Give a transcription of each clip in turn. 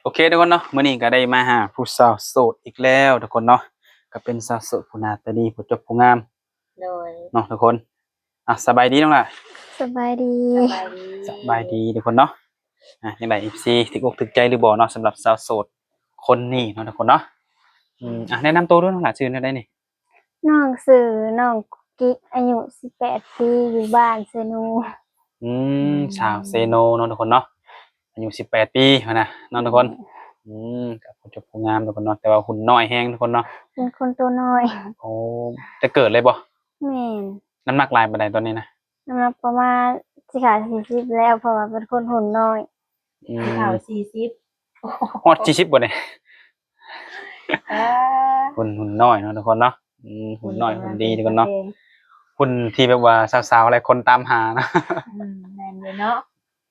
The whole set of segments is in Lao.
ໂອເຄທຸກຄົນເນາະ, ມື້ນີ້ກໍໄດ້ມາຫາຜູ້ສາວໂສດອີກແລ້ວທຸກຄົນເນາະ, ກໍເປັນສາວໂສດຜູ້ໜ້າຕາດີ ຜູ້ຈົບຜູ້ງາມ ໂດຍ ເນາະທຸກຄົນ. ອ່ະ ສະບາຍດີນ້ອງຫຼ້າ. ສະບາຍດີ. ສະບາຍດີ ສະບາຍດີທຸກຄົນເນາະ. ອ່ະ ຈັ່ງໃດ ເອັຟຊີ ຖືກອົກຖືກໃຈຫຼືບໍ່ເນາະ ສຳລັບສາວໂສດຄົນນີ້ເນາະທຸກຄົນເນາະ. ອືມ ອ່ະ ແນະນຳໂຕດ້ວຍນ້ອງຫຼ້າ, ຊື່ແນວໃດນີ້? ນ້ອງຊື່ນ້ອງກຸກກິກ ອາຍຸສິບແປດປີ ຢູ່ບ້ານເຊໂນ. ອືມ ອືມ ສາວເຊໂນເນາະທຸກຄົນເນາະ, ອາຍຸສິບແປດປີຫັ້ນນະເນາະທຸກຄົນ. ອືມ ອືມ ກໍຜູ້ຈົບຜູ້ງາມທຸກຄົນເນາະ, ແຕ່ວ່າຫຸ່ນນ້ອຍແຮງທຸກຄົນເນາະ. ເປັນຄົນໂຕນ້ອຍ. ໂອ້ ແຕ່ເກີດເລີຍບໍ່? ແມ່ນ. ນ້ຳໜັກຫຼາຍປານໃດຕອນນີ້ນະ? ນ້ຳໜັກປະມານຊິເຂົ້າສີ່ສິບແລ້ວ ເພາະວ່າເປັນຄົນຫຸ່ນນ້ອຍ. ອືມ ເຂົ້າສີ່ສິບ ຮອດສີ່ສິບບໍ່ນີ້? ອ່າ ຫຸ່ນ ຫຸ່ນນ້ອຍເນາະທຸກຄົນເນາະ. ອືມ ຫຸ່ນນ້ອຍຫຸ່ນດີທຸກຄົນເນາະ, ຫຸ່ນທີ່ແບບວ່າສາວໆຫຼາຍຄົນຕາມຫາເນາະ. ອືມ ແມ່ນຢູ່ເນາະ.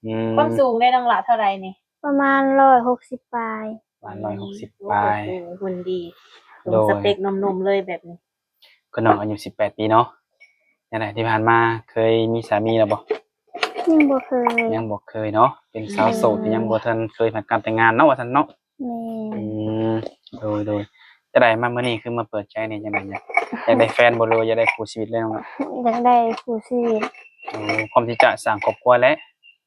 ອືມ ຄວາມສູງເດນ້ອງຫຼ້າເທົ່າໃດນີ້? ປະມານຮ້ອຍຫົກສິບປາຍ. ປະມານຮ້ອຍຫົກສິບປາຍ. ໂອ້ ຫຸ່ນດີ ໂດຍ ຕົງສະເປັກໜຸ່ມໆເລີຍແບບນີ້. ຄືນ້ອງອາຍຸສິບແປດປີເນາະ, ຈັ່ງໃດທີ່ຜ່ານມາເຄີຍມີສາມີແລ້ວບໍ່? ຍັງບໍ່ເຄີຍ. ຍັງບໍ່ເຄີຍເນາະ, ເປັນສາວໂສດ ອືມ ທີ່ຍັງບໍ່ທັນເຄີຍຜ່ານການແຕ່ງງານເນາະ ວ່າຊັ້ນເນາະ. ແມ່ນ. ອືມ ໂດຍໆ. ຈັ່ງໃດມາມື້ນີ້ຄືມາເປີດໃຈນີ້ ຈັ່ງໃດ ຢາກ ຢາກໄດ້ແຟນບໍ່ ຫຼືວ່າຢາກໄດ້ຄູ່ຊີວິດເລີຍນ້ອງ? ຢາກໄດ້ຄູ່ຊີວິດ. ໂອ້ ພ້ອມທີ່ຈະສ້າງຄອບຄົວແລ້ວ?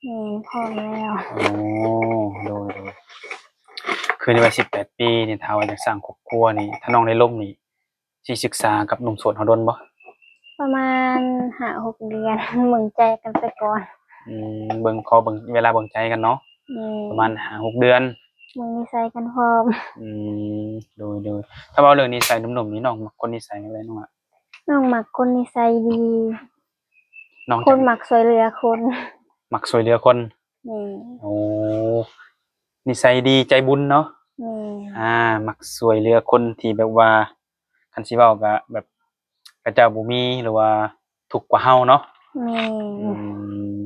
ແມ່ນ ພ້ອມແລ້ວ. ໂອ້ ໂດຍໆ. ຄືໃນວັຍສິບແປດປີນີ້ ຖ້າວ່າຢາກສ້າງຄອບຄົວນີ້ ຖ້ານ້ອງໄດ້ລົມນີ້ ຊິສຶກສາກັບໜຸ່ມໂສດເຮົາດົນບໍ່? ປະມານຫ້າຫົກເດືອນ ເບິ່ງໃຈກັນໄປກ່ອນ. ອືມ ເບິ່ງ ຂໍເບິ່ງເວລາເບິ່ງໃຈກັນເນາະ. ແມ່ນ. ປະມານຫ້າຫົກເດືອນ ເບິ່ງນິໄສກັນພ້ອມ. ອືມ ໂດຍໆ. ຖ້າເວົ້າເລື່ອງນິໄສໜຸ່ມໆນີ້ ນ້ອງມັກຄົນນິໄສຈັ່ງໃດນ້ອງລະ? ນ້ອງມັກຄົນນິໄສດີ. ນ້ອງ ຄົນມັກຊ່ວຍເຫຼືອຄົນ. ມັກຊ່ວຍເຫຼືອຄົນ. ແມ່ນ. ໂອ້ ນິໄສດີໃຈບຸນເນາະ. ແມ່ນ. ອ່າ ມັກຊ່ວຍເຫຼືອຄົນທີ່ແບບວ່າ ຄັນຊິເວົ້າກະແບບ ເຂົາເຈົ້າບໍ່ມີ ຫຼືວ່າທຸກກວ່າເຮົາເນາະ. ແມ່ນ. ອືມ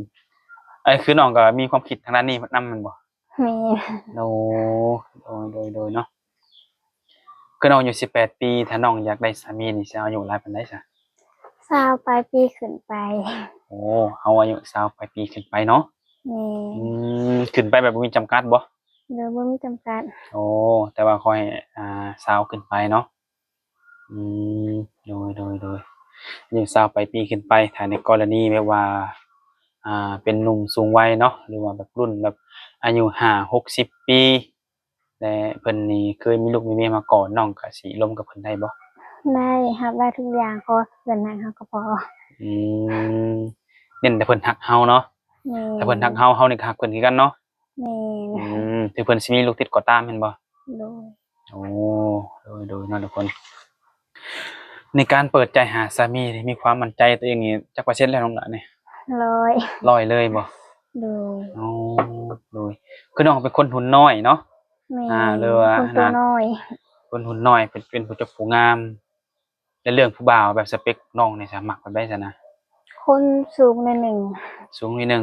ອັນນີ້ຄືນ້ອງກໍມີຄວາມຄິດທາງດ້ານນີ້ນຳແມ່ນບໍ່? ແມ່ນ. ໂອ້ ໂດຍໆໆເນາະ. ຄືນ້ອງອາຍຸສິບແປດປີ ຖ້ານ້ອງຢາກໄດ້ສາມີນີ້ ຊິເອົາອາຍຸຫຼາຍປານໃດຊະ? ຊາວປາຍປີຂຶ້ນໄປ. ໂອ້ ເອົາອາຍຸຊາວປາຍປີຂຶ້ນໄປເນາະ. ແມ່ນ. ອືມ ຂຶ້ນໄປແບບບໍ່ມີຈຳກັດບໍ່? ໂດຍ ບໍ່ມີຈຳກັດ. ໂອ້ ແຕ່ວ່າຂໍໃຫ້ ອ່າ ຊາວຂຶ້ນໄປເນາະ. ອືມ ໂດຍໆໆ ອາຍຸຊາວປາຍປີຂຶ້ນໄປ. ຖ້າໃນກໍລະນີແບບວ່າ ອ່າ ເປັນໜຸ່ມສູງໄວເນາະ ຫຼືວ່າແບບລຸ້ນແບບອາຍຸຫ້າຫົກສິບປີ ແລະ ເພິ່ນນີ້ເຄີຍມີລູກມີເມຍມາກ່ອນ ນ້ອງກະຊິລົມກັບເພິ່ນໄດ້ບໍ່? ໄດ້ ຮັບໄດ້ທຸກຢ່າງ ຂໍເພິ່ນຮັກເຮົາກໍພໍ. ອືມ ເນັ້ນແຕ່ເພິ່ນຮັກເຮົາເນາະ. ແມ່ນ. ຖ້າເພິ່ນຮັກເຮົາ ເຮົານີ້ກໍຮັກເພິ່ນຄືກັນເນາະ. ແມ່ນ. ອືມ ຖືເພິ່ນຊິມີລູກຕິດກໍຕາມແມ່ນບໍ່? ໂດຍ. ໂອ້ ໂດຍໆເນາະທຸກຄົນ. ໃນການເປີດໃຈຫາສາມີນີ້ ມີຄວາມໝັ້ນໃຈຕົວເອງນີ້ຈັກເປີເຊັນແລ້ວນ້ອງຫຼ້ານີ້? ຮ້ອຍ. ຮ້ອຍເລີຍບໍ່? ໂດຍ. ໂອ້ ໂດຍ. ຄືນ້ອງເປັນຄົນຫຸ່ນນ້ອຍເນາະ. ແມ່ນ. ອ່າ ຫຼືວ່າ ຄົນຕົວນ້ອຍ ຄົນຫຸ່ນນ້ອຍ ເປັນ ເປັນຜູ້ເຈົ້າຜູ້ງາມ ແລະ ເລື່ອງຜູ້ບ່າວແບບສະເປັກນ້ອງນີ້ຊະ ມັກແບບໃດຊະນະ? ຄົນສູງໜ້ອຍໜຶ່ງ. ສູງໜ້ອຍໜຶ່ງ.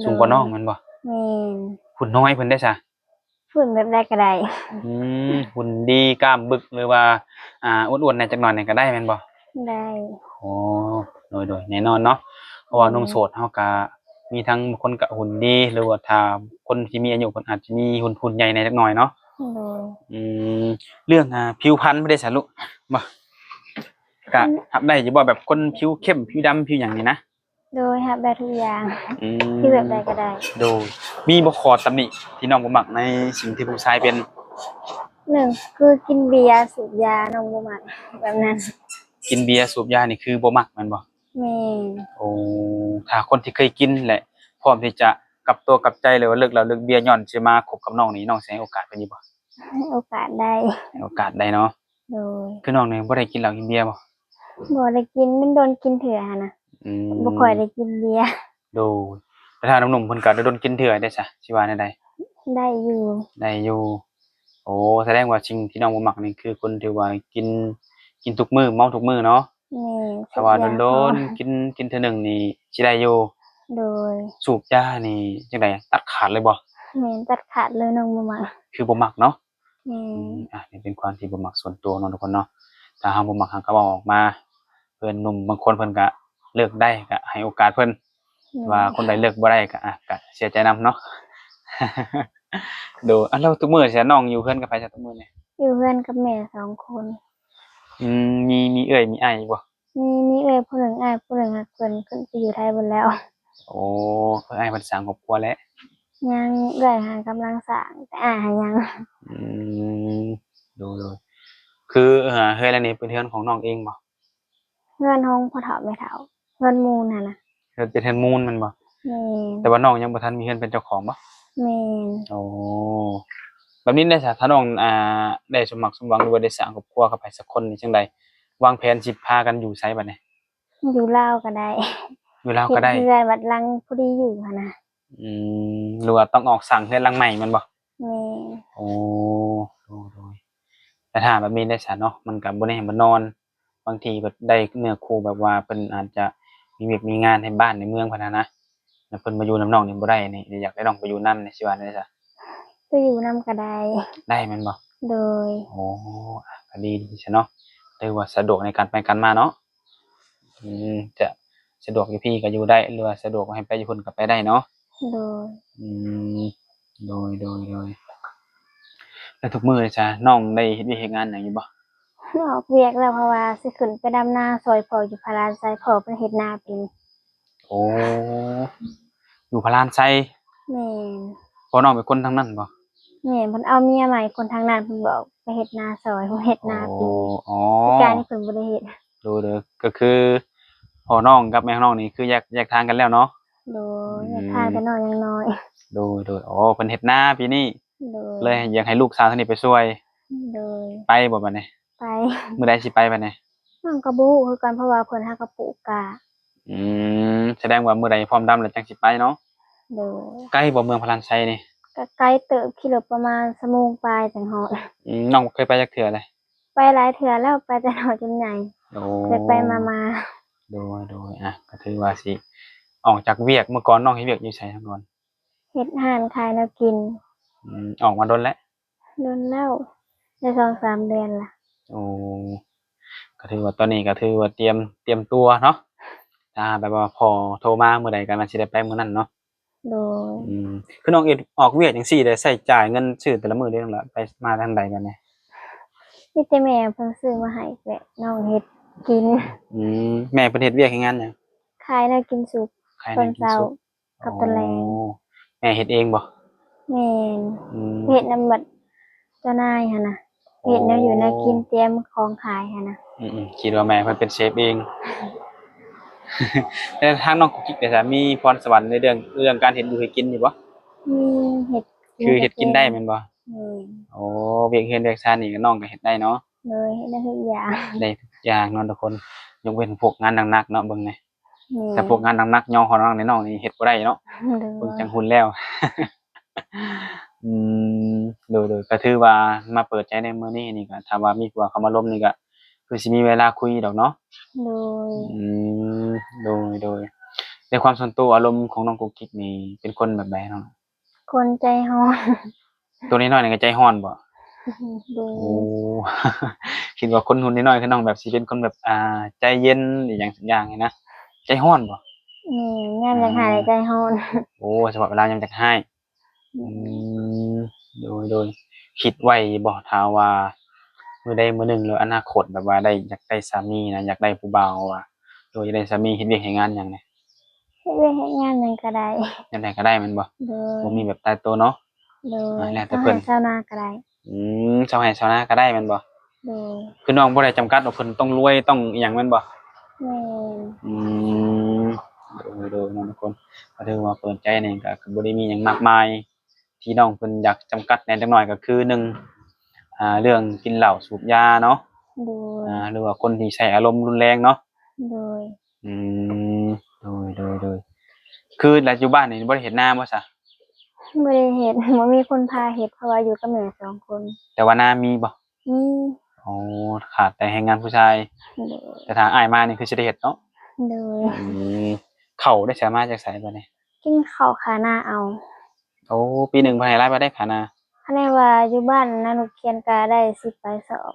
ໂດຍ. ສູງກວ່ານ້ອງແມ່ນບໍ່? ແມ່ນ. ຫຸ່ນນ້ອຍເພິ່ນເດຊະ? ຫຸ່ນແບບໃດກໍໄດ້. ອືມ ຫຸ່ນດີ ກ້າມບຶກ ຫຼືວ່າ ອ່າ ອ້ວນໆແດ່ຈັກໜ້ອຍນີ້ກໍໄດ້ແມ່ນບໍ່? ໄດ້. ໂອ້ ໂດຍໆ ແນ່ນອນເນາະ ເພາະວ່າ ອືມ ໜຸ່ມໂສດເຮົາກະມີທັງບາງຄົນກະຫຸ່ນດີ ຫຼືວ່າຖ້າຄົນທີ່ມີອາຍຸເພິ່ນອາດຈະມີຫຸ່ນ ຫຸ່ນໃຫຍ່ແດ່ຈັກໜ້ອຍເນາະ. ໂດຍ. ອືມ ເລື່ອງ ອ່າ ຜິວພັນບໍ່ໄດ້ສະລູກ ບໍ່ ກະ ອືມ ຮັບໄດ້ຢູ່ບໍ່ ແບບຄົນຜິວເຂັ້ມ ຜິວດຳ ຜິວຫຍັງນີ້ນະ? ໂດຍ ຮັບໄດ້ທຸກຢ່າງ. ອືມ ຄືແບບໃດກໍໄດ້. ໂດຍ. ມີບໍ່ຂໍ້ຕຳໜິທີ່ນ້ອງບໍ່ມັກໃນສິ່ງທີ່ຜູ້ຊາຍເປັນ? ໜຶ່ງ ຄືກິນເບຍ ສູບຢາ ນ້ອງບໍ່ມັກແບບນັ້ນ. ກິນເບຍ ສູບຢານີ້ຄືບໍ່ມັກແມ່ນບໍ່? ແມ່ນ. ໂອ້ ຖ້າຄົນທີ່ເຄີຍກິນ ແລະ ພ້ອມທີ່ຈະກັບຕົວກັບໃຈ ຫຼືວ່າເລີກເຫຼົ້າເລີກເບຍ ຍ້ອນຊິມາຄົບກັບນ້ອງນີ້ ນ້ອງຊິໃຫ້ໂອກາດເພິ່ນຢູ່ບໍ່? ໃຫ້ໂອກາດໄດ້. ໃຫ້ໂອກາດໄດ້ເນາະ. ໂດຍ. ຄືນ້ອງນີ້ບໍ່ໄດ້ກິນເຫຼົ້າກິນເບຍບໍ່? ບໍ່ໄດ້ກິນ ດົນໆກິນເທື່ອຫັ້ນນະ. ອືມ ບໍ່ຄ່ອຍໄດ້ກິນເບຍ. ໂດຍ. ແຕ່ຖ້າໜຸ່ມໆເພິ່ນກໍດົນໆກິນເທື່ອໄດ້ຊະ ຊິວ່າແນວໃດ? ໄດ້ຢູ່. ໄດ້ຢູ່. ໂອ້ ສະແດງວ່າສິ່ງທີ່ນ້ອງບໍ່ມັກນີ້ ຄືຄົນທີ່ວ່າກິນ ກິນທຸກມື້ ເມົາທຸກມື້ເນາະ. ແມ່ນ. ຖ້າວ່າດົນໆກິນ ກິນເທື່ອໜຶ່ງນີ້ຊິໄດ້ຢູ່. ໂດຍ. ສູບຢານີ້ຈັ່ງໃດ ຕັດຂາດເລີຍບໍ່? ແມ່ນ ຕັດຂາດເລີຍ ນ້ອງບໍ່ມັກ. ຄືບໍ່ມັກເນາະ. ແມ່ນ. ອືມ ອ່ະ ນີ້ເປັນຄວາມທີ່ບໍ່ມັກສ່ວນຕົວເນາະທຸກຄົນເນາະ. ຖ້າເຮົາບໍ່ມັກ ເຮົາກໍເວົ້າອອກມາ ເພື່ອນໜຸ່ມບາງຄົນເພິ່ນກະເລີກໄດ້ ກະໃຫ້ໂອກາດເພິ່ນ. ແມ່ນ. ວ່າຄົນໃດເລີກບໍ່ໄດ້ກະ ອ່ະ ກະເສຍໃຈນຳເນາະ. ໂດຍ ອັນ ແລ້ວທຸກມື້ນີ້ຊະ ນ້ອງຢູ່ເຮືອນກັບໃຜຊະທຸກມື້ນີ້? ຢູ່ເຮືອນກັບແມ່ສອງຄົນ. ອືມ ມີ ມີເອື້ອຍມີອ້າຍອີກບໍ່? ມີ ມີເອື້ອຍຜູ້ໜຶ່ງ ອ້າຍຜູ້ໜຶ່ງ ຫາກເພິ່ນຂຶ້ນໄປຢູ່ໄທເບິດແລ້ວ. ໂອ້ ເອື້ອຍອ້າຍເພິ່ນສ້າງຄອບຄົວແລ້ວ? ຍັງ ເອື້ອຍຫາກຳລັງສ້າງ ແຕ່ອ້າຍຫາຍັງ. ອືມ ໂດຍໆ ຄື ເອີ ເຮືອນຫຼັງນີ້ເປັນເຮືອນຂອງນ້ອງເອງບໍ່? ເຮືອນຂອງພໍ່ເຖົ້າແມ່ເຖົ້າ ເຮືອນມູນຫັ້ນນະ. ເຮືອນເປັນເຮືອນມູນແມ່ນບໍ່? ແມ່ນ. ແຕ່ວ່ານ້ອງຍັງບໍ່ທັນມີເຮືອນເປັນເຈົ້າຂອງບໍ່? ແມ່ນ. ໂອ້ ແບບນີ້ໄດ້ຊະ ຖ້ານ້ອງ ອ່າ ໄດ້ສົມຫວັງສົມຫວັງ ຫຼືວ່າໄດ້ສ້າງຄອບຄົວກັບໃຜສັກຄົນນີ້ ຈັ່ງໃດ ວາງແຜນຊິພາກັນຢູ່ໃສບັດນີ້? ຢູ່ລາວກໍໄດ້. ຢູ່ລາວກໍໄດ້ ເຮັດເຮືອນບັດຫຼັງພໍດີຢູ່ຫັ້ນນະ. ອືມ ຫຼືວ່າຕ້ອງອອກສ້າງເຮືອນຫຼັງໃໝ່ແມ່ນບໍ່? ແມ່ນ. ໂອ້ ໂດຍໆ ແຕ່ຖ້າແບບນີ້ໄດ້ຊະເນາະ ມັນກໍບໍ່ແນ່ບໍ່ນອນ ບາງທີເພິ່ນໄດ້ເນື້ອຄູ່ແບບວ່າເພິ່ນອາດຈະມີວຽກມີງານໃຫ້ບ້ານໃນເມືອງເພິ່ນຫັ້ນນະ ແລ້ວເພິ່ນມາຢູ່ນຳນ້ອງນີ້ບໍ່ໄດ້ນີ້ ຢາກໄດ້ນ້ອງໄປຢູ່ນຳນີ້ ຊິວ່າແນວໃດຊະ? ໄປຢູ່ນຳກໍໄດ້. ໄດ້ແມ່ນບໍ່? ໂດຍ. ໂອ້ ອາ ກໍດີ ດີຊະເນາະ ຖືວ່າສະດວກໃນການໄປການມາເນາະ. ອືມ ຈະສະດວກຢູ່ພີ້ກໍຢູ່ໄດ້ ຫຼືວ່າສະດວກໃຫ້ໄປຢູ່ພຸ້ນກໍໄປໄດ້ເນາະ. ໂດຍ. ອືມ ໂດຍໆ ແລ້ວທຸກມື້ນີ້ຊະ ນ້ອງໄດ້ເຮັດວຽກເຮັດງານຫຍັງຢູ່ບໍ່? ອອກວຽກແລ້ວ ເພາະວ່າຊິຂຶ້ນໄປດຳນາຊ່ອຍພໍ່ຢູ່ພະລານໄຊ ພໍ່ເພິ່ນເຮັດນາປີນີ້. ໂອ້ ຢູ່ພະລານໄຊ. ແມ່ນ. ພໍ່ນ້ອງເປັນຄົນທາງນັ້ນບໍ່? ແມ່ນ. ເພິ່ນເອົາເມຍໃໝ່ຄົນທາງນັ້ນ ເພິ່ນບອກໄປເຮັດນາຊ່ອຍ ເພິ່ນເຮັດນາປີ. ໂອ້ ອໍ ປີກາຍນີ້ເພິ່ນບໍ່ໄດ້ເຮັດ. ໂດຍໆ ກໍຄືພໍ່ນ້ອງກັບແມ່ຂອງນ້ອງນີ້ຄືແຍກ ແຍກທາງກັນແລ້ວເນາະ? ໂດຍ. ອືມ ແຍກທາງແຕ່ນ້ອງຍັງນ້ອຍ. ໂດຍໆ ອໍ ເພິ່ນເຮັດນາປີນີ້. ໂດຍ. ເລີຍຢາກໃຫ້ລູກສາວທາງນີ້ໄປຊ່ວຍ. ໂດຍ. ໄປບໍ່ບັດນີ້? ໄປ. ມື້ໃດຊິໄປບັດນີ້? ນ້ອງກໍບໍ່ຮູ້ຄືກັນ ເພາະວ່າເພິ່ນຫາກໍປູກກ້າ. ອືມ ສະແດງວ່າມື້ໃດພ້ອມດຳແລ້ວຈັ່ງຊິໄປເນາະ? ໂດຍ. ໄກບໍ່ເມືອງພະລານໄຊນີ້? ກໍໄກເຕີບ ຂີ່ລົດປະມານຊົ່ວໂມງປາຍຈັ່ງຮອດ. ອືມ ນ້ອງບໍ່ເຄີຍໄປຈັກເທື່ອເລີຍ? ໄປຫຼາຍເທື່ອແລ້ວ ໄປແຕ່ນ້ອຍຈົນໃຫຍ່. ໂອ້ ໄປໆມາໆ. ໂດຍໆ ອາ ກໍຖືວ່າຊິອອກຈາກວຽກ ເມື່ອກ່ອນນ້ອງເຮັດວຽກຢູ່ໃສມາກ່ອນ? ເຮັດຮ້ານຂາຍແນວກິນ. ອືມ ອອກມາດົນແລ້ວ? ດົນແລ້ວ ໄດ້ສອງສາມເດືອນລະ. ໂອ້ ກໍຖືວ່າຕອນນີ້ກໍຖືວ່າຕຽມ ຕຽມຕົວເນາະ ຖ້າແບບວ່າພໍ່ໂທມາມື້ໃດກໍມັນຊິໄດ້ໄປມື້ນັ້ນເນາະ. ໂດຍ. ອືມ ຄືນ້ອງເຮັດອອກວຽກຈັ່ງຊີ້ ໄດ້ໃຊ້ຈ່າຍເງິນຊື້ແຕ່ລະມື້ເດ້ນ້ອງລະ ໄປມາທາງໃດບັດນີ້? ມີແຕ່ແມ່ເພິ່ນຊື້ມາໃຫ້ ແລະ ນ້ອງເຮັດກິນ. ອືມ ແມ່ເພິ່ນເຮັດວຽກເຮັດງານຫຍັງ? ຂາຍແນວກິນສຸກ ຂາຍແນວກິນສຸກ ຕອນເຊົ້າ ກັບຕອນແລງ. ອໍ ແມ່ເຮັດເອງບໍ່? ແມ່ນ. ອືມ ເຮັດນຳບັດເຈົ້ານາຍຫັ້ນນະ. ໂອ້ ເຮັດແນວຢູ່ແນວກິນ ຕຽມຂອງຂາຍຫັ້ນນະ. ອືມໆ ຄິດວ່າແມ່ເພິ່ນເປັນເຊຟເອງ. ແລ້ວທາງນ້ອງກຸກກິກເດຊະ ມີພອນສະຫວັນໃນເລື່ອງ ເລື່ອງການເຮັດຢູ່ເຮັດກິນຢູ່ບໍ່? ມີ. ເຮັດ ຄືເຮັດກິນໄດ້ແມ່ນບໍ່? ແມ່ນ. ໂອ້ ວຽກເຮືອນວຽກຊານນີ້ນ້ອງກໍເຮັດໄດ້ເນາະ? ໂດຍ ເຮັດໄດ້ທຸກຢ່າງ. ໄດ້ທຸກຢ່າງເນາະທຸກຄົນ ຍົກເວັ້ນພວກງານໜັກໆເນາະ ເບິ່ງແດ່. ແມ່ນ. ແຕ່ພວກງານໜັກໆ ຍໍຮອດນ້ອງນີ້ ນ້ອງນີ້ເຮັດບໍ່ໄດ້ເນາະ. ໂດຍ. ເບິ່ງຈັ່ງຫຸ່ນແລ້ວ. ອືມ ໂດຍໆ ກໍຖືວ່າມາເປີດໃຈໃນມື້ນີ້ນີ້ ກໍຖ້າວ່າມີຜູ້ເຂົ້າມາລົມນີ້ ກໍຄືຊິມີເວລາຄຸຍດອກເນາະ. ໂດຍ. ອືມ ໂດຍໆ ໃນຄວາມສ່ວນຕົວອາລົມຂອງນ້ອງກຸກກິກນີ້ ເປັນຄົນແບບໃດນ້ອງ? ຄົນໃຈຮ້ອນ. ໂຕນ້ອຍໆນີ້ກໍໃຈຮ້ອນບໍ່? ໂດຍ. ໂອ້ ຄິດວ່າຄົນຫຸ່ນນ້ອຍໆ ຄືນ້ອງແບບຊິເປັນຄົນແບບ ອ່າ ໃຈເຢັນອີ່ຫຍັງສັກຢ່າງນີ້ນະ. ໃຈຮ້ອນບໍ່? ແມ່ນ. ຍາມຢາກຮ້າຍ ອືມ ໃຈຮ້ອນ. ໂອ້ ສະເພາະເວລາຍາມຢາກຮ້າຍ. ອືມ ອືມ ໂດຍໆ ຄິດໄວ້ບໍ່ ຖ້າວ່າມື້ໃດມື້ໜຶ່ງ ຫຼືອະນາຄົດ ແບບວ່າໄດ້ ຢາກໄດ້ສາມີນະ ຢາກໄດ້ຜູ້ບ່າວ ຫຼືວ່າຢາກໄດ້ສາມີ ເຮັດວຽກເຮັດງານຫຍັງນີ້? ເຮັດວຽກເຮັດງານຫຍັງກໍໄດ້. ແນວໃດກໍໄດ້ແມ່ນບໍ່? ໂດຍ. ບໍ່ມີແບບຕາຍຕົວເນາະ? ໂດຍ. ອ່າ ແລ້ວແຕ່ເພິ່ນ. ຊາວໄຮ່ຊາວນາກໍໄດ້. ອືມ ຊາວໄຮ່ຊາວນາກໍໄດ້ແມ່ນບໍ່? ໂດຍ. ຄືນ້ອງບໍ່ໄດ້ຈຳກັດວ່າເພິ່ນຕ້ອງລວຍຕ້ອງອີ່ຫຍັງແມ່ນບໍ່? ແມ່ນ. ອືມ ໂດຍໆ ເນາະທຸກຄົນ ກໍຖືວ່າເປີດໃຈນີ້ກໍ ກໍບໍ່ໄດ້ມີຫຍັງມາກມາຍ ທີ່ນ້ອງເພິ່ນຢາກຈຳກັດແດ່ຈັກໜ້ອຍ ກໍຄືໜຶ່ງ ອ່າ ເລື່ອງກິນເຫຼົ້າສູບຢາເນາະ. ໂດຍ. ອ່າ ຫຼືວ່າຄົນທີ່ໃຊ້ອາລົມຮຸນແຮງເນາະ. ໂດຍ. ອືມ ໂດຍໆໆ ຄືແລ້ວຢູ່ບ້ານນີ້ບໍ່ໄດ້ເຮັດນາບໍ່ຊະ? ບໍ່ໄດ້ເຮັດ ບໍ່ມີຄົນພາເຮັດ ເພາະວ່າຢູ່ກັບແມ່ສອງຄົນ. ແຕ່ວ່ານາມີບໍ່? ມີ. ອໍ ຂາດແຕ່ແຮງງານຜູ້ຊາຍ. ໂດຍ. ແຕ່ຖ້າອ້າຍມານີ້ຄືຊິໄດ້ເຮັດເນາະ? ໂດຍ. ອືມ ເຂົ້າໄດ້ໃສ ມາຈາກໃສບັດນີ້? ກິນເຂົ້າຄານາເອົາ. ໂອ້ ປີໜຶ່ງເພິ່ນໃຫ້ຫຼາຍປານໃດຄານາ? ຄັນແມ່ນວ່າຢູ່ບ້ານນາລູກຄຽນກໍໄດ້ສິບປາຍສອບ.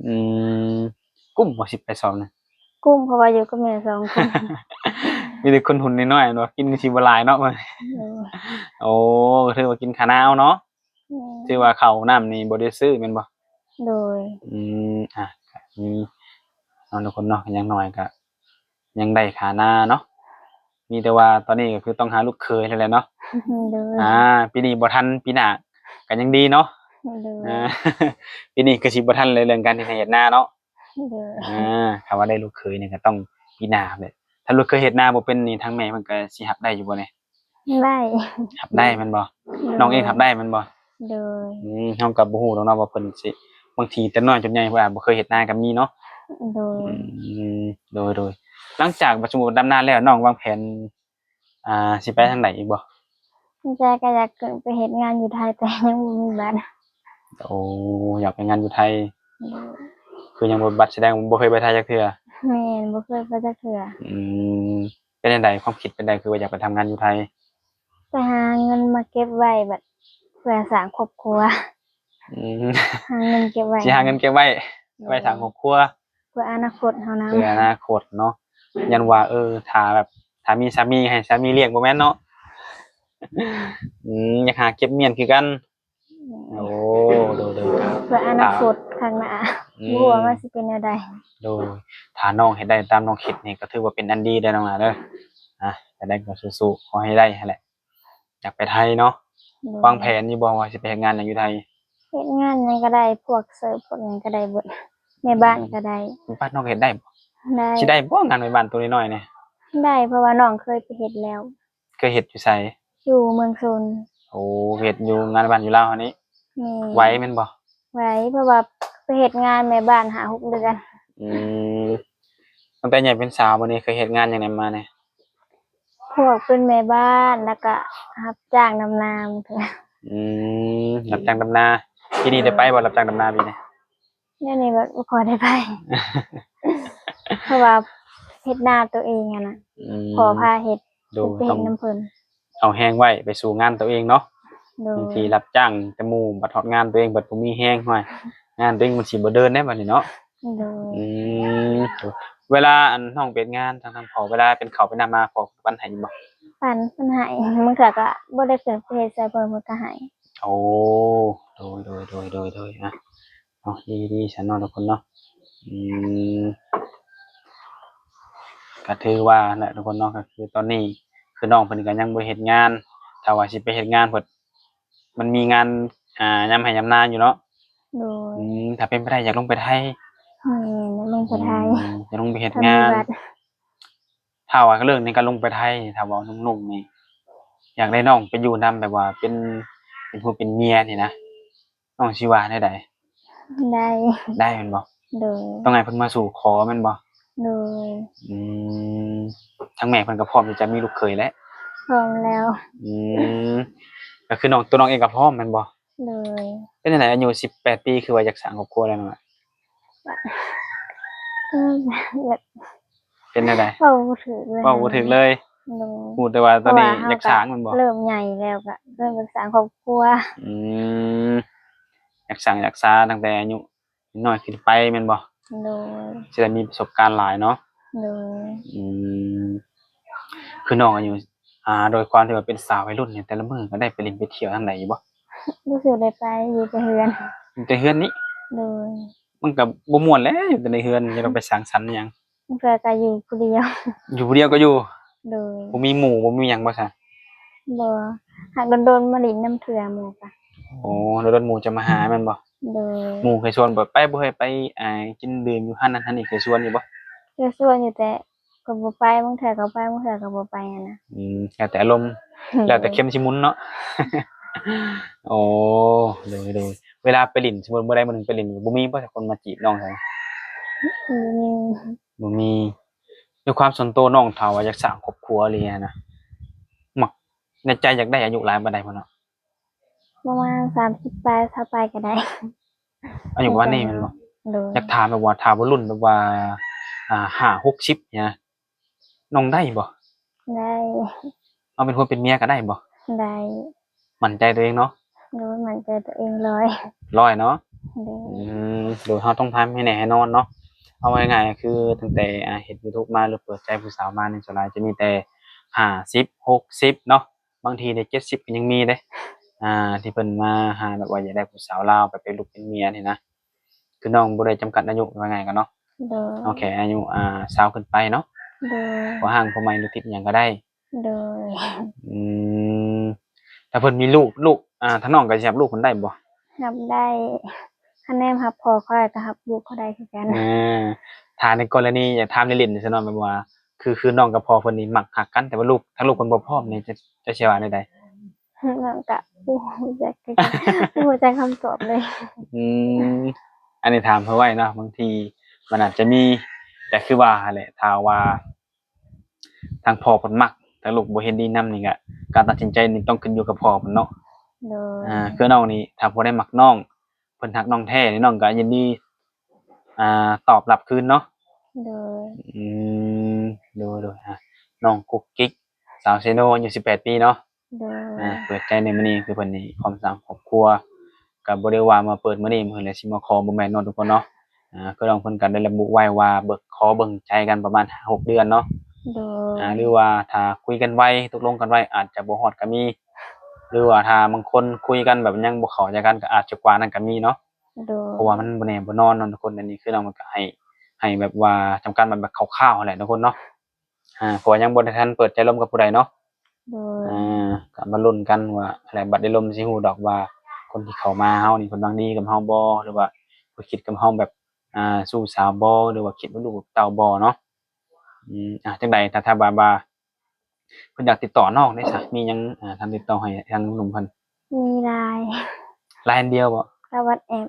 ອືມ ກຸ້ມບໍ່ ສິບປາຍສອບນະ? ກຸ້ມ ເພາະວ່າຢູ່ກັບແມ່ສອງຄົນ. ມີແຕ່ຄົນຫຸ່ນນ້ອຍໆ ແມ່ນບໍ່? ກິນກໍຊິບໍ່ຫຼາຍເນາະ. ໂດຍ. ໂອ້ ກໍຖືວ່າກິນຄານາເອົາເນາະ. ແມ່ນ ຖືວ່າເຂົ້ານ້ຳນີ້ບໍ່ໄດ້ຊື້ແມ່ນບໍ່? ໂດຍ ອືມ ອ່ະ ກໍມີເນາະ ທຸກຄົນເນາະ ຢ່າງໜ້ອຍກໍຍັງໄດ້ຄ່ານາເນາະ ມີແຕ່ວ່າຕອນນີ້ກໍຄືຕ້ອງຫາລູກເຂີຍແລ້ວແຫຼະເນາະ. ໂດຍ ອ່າ ປີນີ້ບໍ່ທັນ ປີໜ້າກໍຍັງດີເນາະ. ໂດຍ ອ່າ ປີນີ້ກໍຊິບໍ່ທັນແລ້ວເລື່ອງການເຮັດໄຮ່ເຮັດນາເນາະ. ໂດຍ ອ່າ ຖ້າວ່າໄດ້ລູກເຂີຍນີ້ກໍຕ້ອງປີໜ້າແຫຼະ. ຖ້າລູກເຂີຍເຮັດນາບໍ່ເປັນນີ້ ທາງແມ່ເພິ່ນກໍຊິຮັບໄດ້ຢູ່ບໍ່ນີ້? ໄດ້ ຮັບໄດ້ແມ່ນບໍ່? ໂດຍ ນ້ອງເອງຮັບໄດ້ແມ່ນບໍ່? ໂດຍ ອືມ ເຮົາກໍບໍ່ຮູ້ດອກເນາະວ່າເພິ່ນຊິ ບາງທີແຕ່ນ້ອຍຈົນໃຫຍ່ເພິ່ນອາດບໍ່ເຄີຍເຮັດນາກໍມີເນາະ. ໂດຍ ອືມ ໂດຍໆ ຫຼັງຈາກວ່າສົມມຸດວ່າດຳນາແລ້ວ ນ້ອງວາງແຜນ ອ່າ ຊິໄປທາງໃດອີກບໍ່? ໃນໃຈກໍຢາກຂຶ້ນໄປເຮັດງານຢູ່ໄທ ແຕ່ຍັງບໍ່ມີບັດ. ໂອ້ ຢາກໄປງານຢູ່ໄທ. ໂດຍ ຄືຍັງບໍ່ ບັດ ສະແດງບໍ່ເຄີຍໄປໄທຈັກເທື່ອ? ແມ່ນ ບໍ່ເຄີຍໄປຈັກເທື່ອ. ອືມ ເປັນຈັ່ງໃດ ຄວາມຄິດເປັນໃດ ຄືວ່າຢາກໄປທຳງານຢູ່ໄທ? ໄປຫາເງິນມາເກັບໄວ້ ບັດເພື່ອສ້າງຄອບຄົວ. ອືມ ຫາເງິນເກັບໄວ້ ຊິຫາເງິນເກັບໄວ້ ໂດຍ ໄວ້ສ້າງຄອບຄົວ ເພື່ອອະນາຄົດເຮົານຳ ເພື່ອອະນາຄົດເນາະ. ຢ້ານວ່າ ເອີ ຖ້າແບບ ຖ້າມີສາມີໃຫ້ສາມີລ້ຽງ ບໍ່ແມ່ນເນາະ? ອືມ ຢາກຫາເກັບມ້ຽນຄືກັນ. ແມ່ນ ໂອ້ ໂດຍໆ ເພື່ອອະນາຄົດຂ້າງໜ້າ ອືມ ບໍ່ຮູ້ວ່າມັນຊິເປັນແນວໃດ. ໂດຍ ຖ້ານ້ອງເຮັດໄດ້ຕາມນ້ອງຄິດນີ້ ກໍຖືວ່າເປັນອັນດີເດີ້ນ້ອງຫຼ້າເດີ້. ອ່ະ ຈັ່ງໃດກໍສູ້ໆ ຂໍໃຫ້ໄດ້ຫັ້ນແຫຼະ. ຢາກໄປໄທເນາະ. ໂດຍ ວາງແຜນຢູ່ບໍ່ວ່າຊິໄປເຮັດງານຫຍັງຢູ່ໄທ? ເຮັດງານຫຍັງກໍໄດ້ ພວກເສີບພວກຫຍັງກໍໄດ້ເບິດ ແມ່ບ້ານກໍໄດ້. ແມ່ບ້ານນ້ອງເຮັດໄດ້ບໍ່? ໄດ້ ຊິໄດ້ບໍ່ງານແມ່ບ້ານໂຕນ້ອຍໆນີ້? ໄດ້ ເພາະວ່ານ້ອງເຄີຍໄປເຮັດແລ້ວ. ເຄີຍເຮັດຢູ່ໃສ? ຢູ່ເມືອງຊົນ. ໂອ້ ເຮັດຢູ່ງານແມ່ບ້ານຢູ່ລາວເຮົານີ້. ແມ່ນ ໄຫວແມ່ນບໍ່? ໄຫວ ເພາະວ່າໄປເຮັດງານແມ່ບ້ານຫ້າຫົກເດືອນ. ອືມ ຕັ້ງແຕ່ໃຫຍ່ເປັນສາວມານີ້ ເຄີຍເຮັດງານຫຍັງແດ່ມານີ້? ພວກເປັນແມ່ບ້ານ ແລ້ວກະຮັບຈ້າງດຳນາ. ອືມ ຮັບຈ້າງດຳນາ. ປີນີ້ໄດ້ໄປບໍ່ ຮັບຈ້າງດຳນາປີນີ້? ດຽວນີ້ແບບບໍ່ຄ່ອຍໄດ້ໄປ ເພາະວ່າເຮັດນາຕົວເອງຫັ້ນນະ. ອືມ ພໍ່ພາເຮັດ. ໂດຍ ໄປເຮັດນຳເພິ່ນ ເອົາແຮງໄວ້ໄປສູ້ງານຕົວເອງເນາະ. ໂດຍ ບາງທີຮັບຈ້າງແຕ່ໝູ່ ບັດຮອດງານຕົວເອງບັດບໍ່ມີແຮງ ຫ້ວຍ ງານຕົວເອງມັນຊິບໍ່ເດີນເດ້ບັດນີ້ເນາະ. ໂດຍ ອືມ ເວລາອັນນ້ອງໄປເຮັດງານທາງ ທາງພໍ່ ເວລາເປັນເຂົ້າເປັນນ້ຳມາ ພໍ່ປັນໃຫ້ຢູ່ບໍ່? ປັນ ເພິ່ນໃຫ້ ບາງເທື່ອກໍບໍ່ໄດ້ຂຶ້ນໄປເຮັດຊ່ອຍເພິ່ນ ເພິ່ນກໍໃຫ້. ໂອ້ ໂດຍໆ ອ່ະ ເນາະ ດີໆ ຊັ້ນເນາະທຸກຄົນເນາະ. ອືມ ກໍຖືວ່າແຫຼະທຸກຄົນເນາະ ກໍຄືຕອນນີ້ຄືນ້ອງເພິ່ນກໍຍັງບໍ່ໄດ້ເຮັດງານ ຖ້າວ່າຊິໄປເຮັດງານເພິ່ນ ມັນມີງານ ອ່າ ຍາມໄຮ່ຍາມນາຢູ່ເນາະ. ໂດຍ ອືມ ຖ້າເປັນໄປໄດ້ຢາກລົງໄປໄທ. ແມ່ນ ຢາກລົງໄປໄທ. ອືມ ຢາກລົງໄປເຮັດງານ ຖ້າມີບັດ. ຖ້າວ່າເລື່ອງນີ້ກໍລົງໄປໄທ ຖ້າເວົ້າໜຸ່ມໆນີ້ ຢາກໄດ້ນ້ອງໄປຢູ່ນຳ ແບບວ່າເປັນ ເປັນຜົວເປັນເມຍນີ້ນະ ນ້ອງຊິວ່າແນວໃດ? ໄດ້ ໄດ້ແມ່ນບໍ່? ໂດຍ ຕ້ອງໃຫ້ເພິ່ນມາສູ່ຂໍແມ່ນບໍ່? ໂດຍ ອືມ ທາງແມ່ເພິ່ນກໍພ້ອມທີ່ຈະມີລູກເຂີຍແຫຼະ. ພ້ອມແລ້ວ. ອືມ ກໍຄືນ້ອງ ຕົວນ້ອງເອງກໍພ້ອມແມ່ນບໍ່? ໂດຍ ເປັນຈັ່ງໃດ ອາຍຸສິບແປດປີ ຄືວ່າຢາກສ້າງຄອບຄົວແລ້ວນ້ອງ? ອືມ ເປັນແນວໃດ? ເວົ້າບໍ່ຖືກເລີຍ ເວົ້າບໍ່ຖືກເລີຍ. ໂດຍ ຮູ້ແຕ່ວ່າຕອນນີ້ ເພາະວ່າເຮົາ ຢາກສ້າງແມ່ນບໍ່? ເລີ່ມໃຫຍ່ແລ້ວ ກໍເລີ່ມຢາກສ້າງຄອບຄົວ. ອືມ ຢາກສ້າງຢາກສາຕັ້ງແຕ່ອາຍຸນ້ອຍຂຶ້ນໄປແມ່ນບໍ່? ໂດຍ ຊິໄດ້ມີປະສົບການຫຼາຍເນາະ. ໂດຍ ອືມ ຄືນ້ອງອາຍຸ ອ່າ ໂດຍຄວາມທີ່ວ່າເປັນສາວໄວລຸ້ນນີ້ ແຕ່ລະມື້ກໍໄດ້ໄປຫຼິ້ນໄປທ່ຽວທາງໃດຢູ່ບໍ່? ບໍ່ຄືໄດ້ໄປ ຢູ່ແຕ່ເຮືອນ. ຢູ່ແຕ່ເຮືອນນີ້? ໂດຍ ມັນກໍບໍ່ມ່ວນແຫຼະ ຢູ່ແຕ່ໃນເຮືອນ ຈະຕ້ອງໄປສັງສັນຫຍັງ? ບາງເທື່ອກໍຢູ່ຜູ້ດຽວ. ຢູ່ຜູ້ດຽວກໍຢູ່? ໂດຍ ບໍ່ມີໝູ່ ບໍ່ມີຫຍັງບໍ່ຊະ? ບໍ່ ຫາກດົນໆມາຫຼິ້ນນຳເທື່ອໝູ່ກະ. ໂອ້ ດົນໆໝູ່ຈະມາຫາແມ່ນບໍ່? ໂດຍ ໝູ່ເຄີຍຊວນບໍ່? ໄປບໍ່ເຮີ້ຍ ໄປ ອ່າ ກິນດື່ມຢູ່ຮ້ານນັ້ນຮ້ານນີ້ ເຄີຍຊວນຢູ່ບໍ່? ເຄີຍຊວນຢູ່ ແຕ່ກໍບໍ່ໄປ ບາງເທື່ອກໍໄປ ບາງເທື່ອກໍບໍ່ໄປຫັ້ນນະ. ອືມ ແລ້ວແຕ່ອາລົມ. ໂດຍ ແລ້ວແຕ່ເຂັມຊິໝຸນເນາະ. ໂອ້ ໂດຍໆ ເວລາໄປຫຼິ້ນ ສົມມຸດມື້ໃດມື້ໜຶ່ງໄປຫຼິ້ນ ບໍ່ມີບໍ່ຈັກຄົນມາຈີບນ້ອງໃດ? ບໍ່ມີ ບໍ່ມີ. ໃນຄວາມສ່ວນໂຕນ້ອງ ຖ້າວ່າຢາກສ້າງຄອບຄົວອີ່ຫຼີຫັ້ນນະ ມັກ ໃນໃຈຢາກໄດ້ອາຍຸຫຼາຍປານໃດພຸ້ນເນາະ? ປະມານສາມສິບປາຍ ຊາວປາຍກໍໄດ້. ອາຍຸປະມານນີ້ແມ່ນບໍ່? ໂດຍ ຢາກຖາມແບບວ່າ ຖ້າວ່າລຸ້ນແບບວ່າ ອ່າ ຫ້າຫົກສິບນີ້ນະ ນ້ອງໄດ້ບໍ່? ໄດ້ ເອົາເປັນຜົວເປັນເມຍກໍໄດ້ບໍ່? ໄດ້. ໝັ້ນໃຈຕົວເອງເນາະ? ໂດຍ ໝັ້ນໃຈຕົວເອງຮ້ອຍ ຮ້ອຍເນາະ. ໂດຍ ອືມ ໂດຍ ເຮົາຕ້ອງພາມໃຫ້ແນ່ໃຫ້ນອນເນາະ. ເອົາງ່າຍໆ ຄືຕັ້ງແຕ່ ອ່າ ເຮັດຢູທູບມາ ຫຼື ເປີດໃຈຜູ້ສາວມານີ້ ສ່ວນຫຼາຍຈະມີແຕ່ຫ້າສິບ ຫົກສິບເນາະ ບາງທີໄດ້ເຈັດສິບກໍຍັງມີເດ້. ອ່າ ທີ່ເພິ່ນມາຫາແບບວ່າຢາກໄດ້ຜູ້ສາວລາວໄປເປັນລູກເປັນເມຍນີ້ນະ ຄືນ້ອງບໍ່ໄດ້ຈຳກັດອາຍຸ ວ່າງ່າຍກັນເນາະ ໂດຍ ເອົາແຄ່ອາຍຸ ອ່າ ຊາວຂຶ້ນໄປເນາະ ໂດຍ ເພາະຮ່າງຜູ້ໃໝ່ຫຼືຕິດຫຍັງກໍໄດ້ ໂດຍ ອືມ ຖ້າເພິ່ນມີລູກ ລູກ ອ່າ ທາງນ້ອງກໍຊິຮັບລູກເພິ່ນໄດ້ບໍ່? ຮັບໄດ້ ຄະແນນຮັບພໍ່ຂ້ອຍກໍຮັບລູກເຂົາໄດ້ຄືກັນ ເອີ ຖ້າໃນກໍລະນີ ຢາກຖາມເລ່ນໆ ຊັ້ນເນາະ ແບບວ່າ ຄື ຄືນ້ອງກັບພໍ່ເພິ່ນນີ້ມັກຮັກກັນ ແຕ່ວ່າລູກ ທາງລູກເພິ່ນບໍ່ພ້ອມນີ້ ຈະ ຈະຊິວ່າແນວໃດ? ນ້ອງກະບໍ່ຮູ້ຈັກຄືກັນ ບໍ່ຮູ້ຈັກຄຳຕອບເລີຍ ອືມ ອັນນີ້ຖາມເພື່ອໄວ້ເນາະ ບາງທີມັນອາດຈະມີ ແຕ່ຄືວ່າຫັ້ນແຫຼະ ຖ້າວ່າທາງພໍ່ເພິ່ນມັກ ທາງລູກບໍ່ເຫັນດີນຳນີ້ກະ ການຕັດສິນໃຈນີ້ຕ້ອງຂຶ້ນຢູ່ກັບພໍ່ເພິ່ນເນາະ ໂດຍ ອ່າ ຄືນ້ອງນີ້ ຖ້າຜູ້ໃດມັກນ້ອງ ເພິ່ນຮັກນ້ອງແທ້ນີ້ ນ້ອງກະຍິນດີ ອ່າ ຕອບຮັບຄືນເນາະ ໂດຍ ອືມ ໂດຍໆ ອ່າ ນ້ອງກຸກກິກ ສາວເຊໂນ ອາຍຸສິບແປດປີເນາະ ໂດຍ ອ່າ ເປີດໃຈໃນມື້ນີ້ ຄືເພິ່ນນີ້ພ້ອມສ້າງຄອບຄົວ ກໍບໍ່ໄດ້ວ່າມາເປີດມື້ນີ້ມື້ອື່ນແລ້ວຊິມາຂໍ ບໍ່ແມ່ນເນາະທຸກຄົນເນາະ ອ່າ ຄືນ້ອງເພິ່ນກໍໄດ້ລະບຸໄວ້ວ່າເບິ່ງ ຂໍເບິ່ງໃຈກັນປະມານຫ້າຫົກເດືອນເນາະ ໂດຍ ອ່າ ຫຼືວ່າຖ້າຄຸຍກັນໄວ ຕົກລົງກັນໄວ ອາດຈະບໍ່ຮອດກໍມີ ຫຼືວ່າຖ້າບາງຄົນຄຸຍກັນແບບຍັງບໍ່ເຂົ້າໃຈກັນ ກໍອາດຈະກວ່ານັ້ນກໍມີເນາະ ໂດຍ ເພາະວ່າມັນບໍ່ແນ່ບໍ່ນອນເນາະທຸກຄົນ ອັນນີ້ຄືນ້ອງເພິ່ນກໍໃຫ້ ໃຫ້ແບບວ່າຈຳກັດມາແບບຄ່າວໆ ຫັ້ນແຫຼະທຸກຄົນເນາະ ອ່າ ເພາະວ່າຍັງບໍ່ໄດ້ທັນເປີດໃຈລົມກັບຜູ້ໃດເນາະ ໂດຍ ອ່າ ກໍມາລຸ້ນກັນວ່າ ແລ້ວບັດໄດ້ລົມຊິຮູ້ດອກວ່າ ຄົນທີ່ເຂົ້າມາຫາເຮົານີ້ເພິ່ນຫວັງດີກັບເຮົາບໍ່ ຫຼືວ່າເພິ່ນຄິດກັບເຮົາແບບ ອ່າ ຊູ້ສາວບໍ່ ຫຼືວ່າຄິດວ່າລູກເຕົ້າບໍ່ເນາະ ອືມ ອ່າ ຈັ່ງໃດ ຖ້າ ຖ້າວ່າ ວ່າ ເພິ່ນຢາກຕິດຕໍ່ນ້ອງເດ້ຊະ ມີຫຍັງ ອ່າ ທ່ານຕິດຕໍ່ໃຫ້ທາງໜຸ່ມເພິ່ນ? ມີ LINE LINE ອັນດຽວບໍ່? ກັບ WhatsApp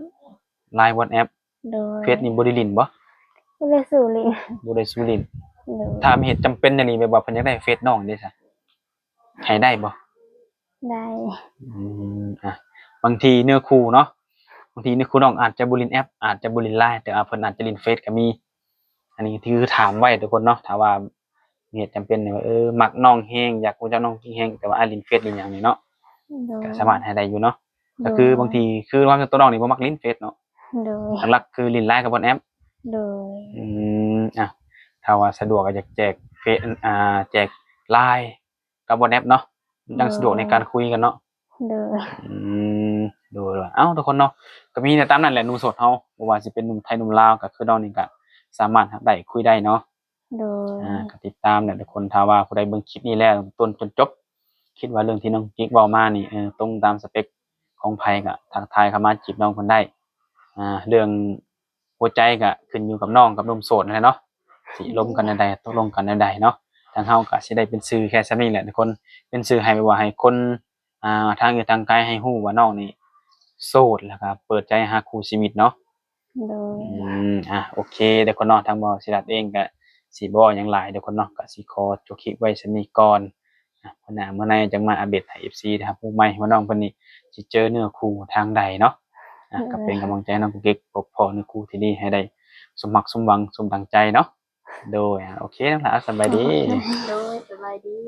LINE WhatsApp ໂດຍ ເຟສນີ້ບໍ່ໄດ້ຫຼິ້ນບໍ່? ບໍ່ໄດ້ສູ້ຫຼິ້ນ ບໍ່ໄດ້ສູ້ຫຼິ້ນ ໂດຍ ຖ້າມີເຫດຈຳເປັນແນວນີ້ ແບບວ່າເພິ່ນຢາກໄດ້ເຟສນ້ອງເດ້ຊະ ໃຫ້ໄດ້ບໍ່? ໄດ້ ອືມ ອ່າ ບາງທີເນື້ອຄູ່ເນາະ ບາງທີເນື້ອຄູ່ນ້ອງອາດຈະບໍ່ຫຼິ້ນແອັບ ອາດຈະບໍ່ຫຼິ້ນ LINE ແຕ່ວ່າເພິ່ນອາດຈະຫຼິ້ນເຟສກໍມີ ອັນນີ້ຄືຖາມໄວ້ທຸກຄົນເນາະ ຖ້າວ່າ ເຫດຈຳເປັນນີ້ວ່າ ເອີ ມັກນ້ອງແຮງ ຢາກຮູ້ຈັກນ້ອງແຮງ ແຕ່ວ່າອ້າຍຫຼິ້ນເຟສຫຼິ້ນຫຍັງນີ້ເນາະ ໂດຍ ກໍສາມາດໃຫ້ໄດ້ຢູ່ເນາະ ໂດຍ ກໍຄືບາງທີຄືວ່າຕົວນ້ອງນີ້ບໍ່ມັກຫຼິ້ນເຟສເນາະ ໂດຍ ຫຼັກໆຄືຫຼິ້ນ LINE ກັບ WhatsApp ໂດຍ ອືມ ອ່ະ ຖ້າວ່າສະດວກກໍຢາກແຈກເຟສ ອ່າ ແຈກ LINE ກັບ WhatsApp ເນາະ ມັນຈັ່ງສະດວກໃນການຄຸຍກັນເນາະ ໂດຍ ອືມ ໂດຍໆ ເອົ້າ ທຸກຄົນເນາະ ກໍມີແຕ່ຕາມນັ້ນແຫຼະ ໜຸ່ມໂສດເຮົາ ບໍ່ວ່າຊິເປັນໜຸ່ມໄທໜຸ່ມລາວ ກໍຄືນ້ອງນີ້ກໍສາມາດຮັກໄດ້ຄຸຍໄດ້ເນາະ ໂດຍ ອ່າ ກໍຕິດຕາມແຫຼະທຸກຄົນ ຖ້າວ່າຜູ້ໃດເບິ່ງຄລິບນີ້ແລ້ວຕົ້ນຈົນຈົບ ຄິດວ່າເລື່ອງທີ່ນ້ອງກິກເວົ້າມານີ້ ເອີ ຕົງຕາມສະເປັກຂອງໃຜ ກໍທັກທາຍເຂົ້າມາຈີບນ້ອງເພິ່ນໄດ້ ອ່າ ເລື່ອງຫົວໃຈກໍຂຶ້ນຢູ່ກັບນ້ອງກັບໜຸ່ມໂສດນັ້ນແຫຼະເນາະ ຊິລົມກັນແນວໃດ ຕົກລົງກັນແນວໃດເນາະ ທາງເຮົາກໍຊິໄດ້ເປັນສື່ແຄ່ສ່ຳນີ້ແຫຼະທຸກຄົນ ເປັນສື່ໃຫ້ ແບບວ່າໃຫ້ຄົນ ອ່າ ທາງອື່ນທາງໄກໃຫ້ຮູ້ວ່ານ້ອງນີ້ໂສດ ແລ້ວກໍເປີດໃຈຫາຄູ່ຊີວິດເນາະ ໂດຍ ອືມ ອ່ະ ໂອເຄ ທຸກຄົນເນາະ ທາງບ່າວສີລັດເອງກໍຊິບໍ່ເວົ້າຫຍັງຫຼາຍທຸກຄົນເນາະ ກໍຊິຂໍຈົບຄລິບໄວ້ສ່ຳນີ້ກ່ອນ ອ່ະ ມື້ໜ້າມື້ໃນຈັ່ງມາອັບເດດໃຫ້ເອັຟຊີໄດ້ຮັບຮູ້ໃໝ່ວ່ານ້ອງເພິ່ນນີ້ຊິເຈີເນື້ອຄູ່ທາງໃດເນາະ ອ່ະ ໂດຍ ກໍເປັນກຳລັງໃຈໃຫ້ນ້ອງກຸກກິກ ພົບພໍ້ເນື້ອຄູ່ທີ່ດີ ໃຫ້ໄດ້ສົມຫວັງສົມຫວັງສົມດັ່ງໃຈເນາະ ໂດຍ ອ່ະ ໂອເຄ ນ້ອງຫຼ້າ ສະບາຍດີ ໂດຍ ສະບາຍດີ.